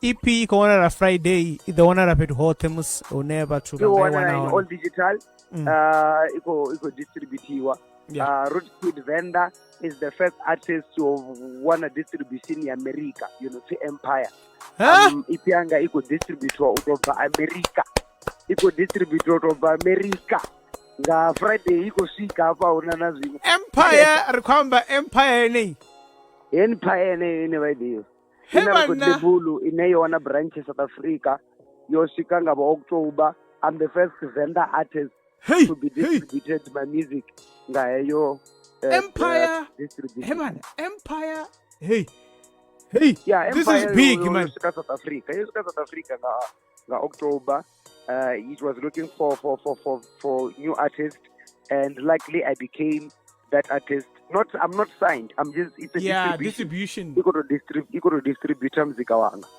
EP i khou wanala Friday, i ḓo wanala fhethu hoṱhe musi hune vhathu I vha nga i wanala wana in hone. All digital. I khou distributiwa. Rude Kid Venda is the first artist to wana distribution ya America, pfi Empire. Huh? EP yanga i khou distributiwa u tou bva America, i khou distributiwa u tou bva America nga Friday, i khou swika hafha, huna na zwiṅwe. Empire, ri khou amba Empire yeneyi. Empire yeneyo ine vha i ḓivha. He Ina record vhanna. Label ine yo wana branch South Africa, yo swika nga vha October. I'm the first Venda artist Hey, to be hey. distributed my music nga heyo Empire. Distribution. Hey man, Empire. Hey. Hey. Yeah, This Empire is big, yo man. swika South Africa, yo swika South Africa nga October. It was looking for new artists, and luckily I became that artist. Not, I'm not signed, I'm just, it's a Yeah, distribution. distribution. I khou to distribute muzika wanga.